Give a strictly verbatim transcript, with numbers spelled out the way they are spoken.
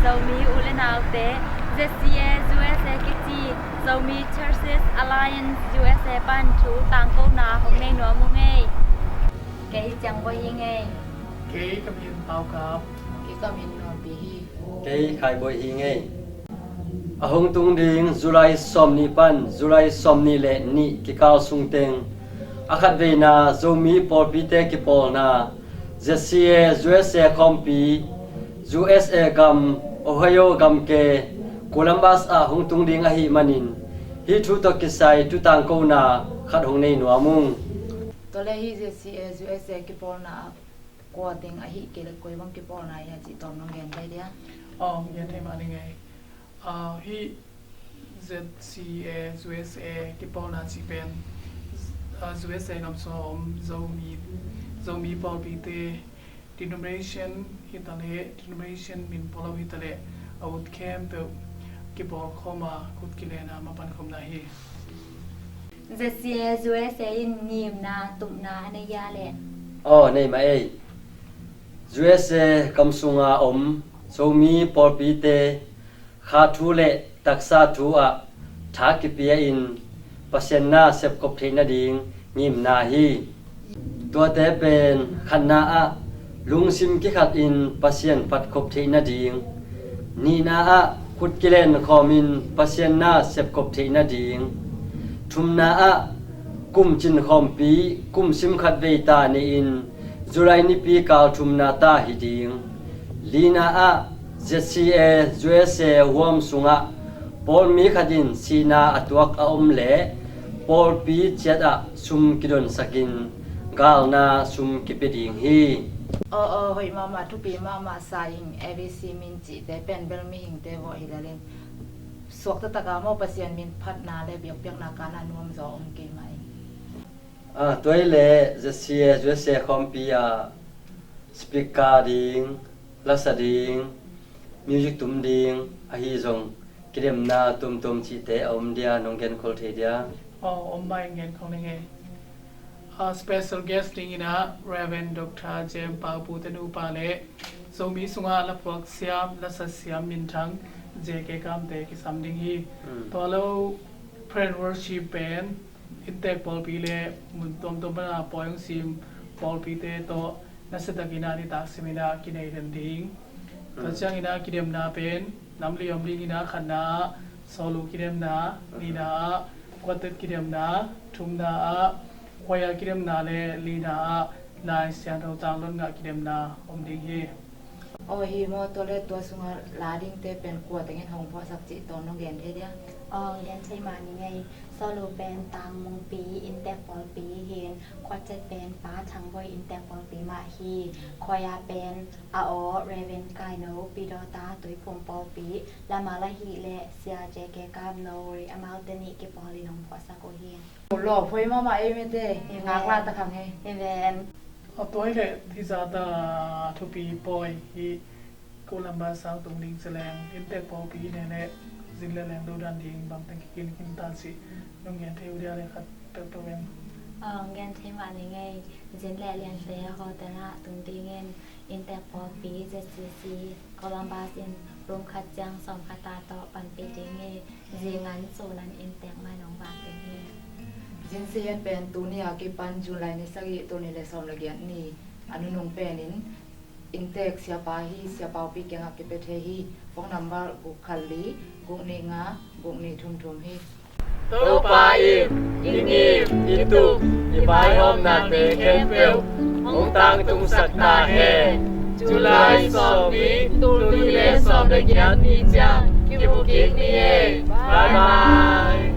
Zomi u le naute, Z C A U S A kici Zomi Churches Alliance U S A pan thu tangkona hong nei nuam ung ei. Kei Ciang Bawi hi ing ei. Kei ka min Pau Kap. Kei ka min Nuampi hi. Kei Khai Bawi hi ing ei. A hong tung ding July sawmnih pan July sawmnih le nih kikal sungteng a khatveina Zomi pawlpite kipawlna Z C A U S A khawmpi U S A gam Ohio gamke Columbus ah hong tung ding ahih manin hih thu tawh kisai thu tangkona khat hong nei nuam ung. Tua leh hih Z C A U S A kipawlna ah kua teng ahih kei leh koi bang kipawlna hi a cih tawm nong gen thei dia? Aw, gen thei mah ning ei. Ah, hih Z C A U S A kipawlna cih pen, ah, U S A gam sung a om Zomi, Zomi pawlpite denomination hi ta leh, denomination min pua lo hi ta leh, a ut khempeuh kipawlkhawm a kut kilenna mapan khawmna hi. Z C A U S A in ngimna tupna a nei hia leh? Aw, nei mah ei. U S A gam sunga om Zomi pawlpite kha thu le taksa thu ah tha kipia-in Pasian na sepkhop theih nading ngimna hi. Tuate pen khatna ah lungsim kikhatin Pasian phatkhop theih nading, nihna ah khut kilen khawmin Pasian na sepkhop theih nading, thumna ah kum cin khawmpi kum sim khat vei ta nei-in July nipi kal thumna ta hi ding, lina ah Z C A U S A huam sungah pawl mi khat in sihna a tuak a om leh pawlpi ciat ah sum kidonsakin galna sum kipia ding hi. Aw, aw, hoih mahmah, thupi mahmah sa ing. A B C min cihte pen bel mihingte vawh hi lel in suak taktak a maw, Pasian min phatna le biakpiakna kan a nuam zaw om kei mah ing. Ah, tua hi leh Z C A U S A khawmpi ah speaker ding, lasa ding, music tum ding, ahi zong kidemna tuamtuam cihte a om dia, nong genkhol thei dia? Aw, om mah ing, genkhol ning ei. Ah, special guest dingin ah Reverend Doctor Jem Pau Pu te nupa le Zomi sungah laphuak siam, lasa siam minthang J K Kamte kisam ding hi. Mm. Tua lo praise and worship pen inntek pawlpi le mun tuamtuam pana pawi hong sim pawlpite tawh nasiatakin ah nitak simin ah kinei den ding. Tua ciangin ah kidemna pen nam li om dingin ah khatna ah solo kidemna, nihna ah quartet kidemna, thumna ah choir kidemna le lina ah lai siangtho tang lon ngah kidemna om ding hi. Aw, hi maw, tua le tua sungah la dingte pen kua tengin hong phuahsak cih tawm nong gen thei dia? Aw, gen thei mah ning ei. Solo pen Tang Mungpi inntek pawlpi hi-in, quartet pen Pa Thang Bawi inntek pawlpi mah hi. Choir pen A Aw, Reverend Kaino, Pi Dawta, Tuiphum pawlpi, lama la hih leh Sia J K Kamno, ri amaute nih kipawlin hong phuahsak uh hi. Lawp huai mahmah ei mite, hi ngaklah ta khang hi. Hi ven. A tua hi leh hih zata thupi pawi hi. Columbus sang tung ding ci leng inntek pawlpi hi leh zin le leng do dan ding bangteng kikin khin ta cih nong gen thei uh dia le khat peuhpeuh en. Aw, gen thei mah ning ei. Zin le lengte a hotel ah tung dingin inntek pawlpi Z C C Columbus in room khat ciang sawm khat a tawh panpih ding hi. Zingan sunan inntek mah in hong vak ding hi. Zin sian pen tuni a kipan July ni sagih, tul nih le sawm le giat ni a nunung penin inntek siapa hi, siapa upi kiangah kipia thei hi. Phone number guk khat li, guk nih nga, guk nih thum thum hi. Topa in i ngim, i tup, i vaihawmnate khempeuh hong tangtungsak ta hen. July sawmnih, tul nih le sawm le giat ni ciang kimu kik ni ei. Bye bye.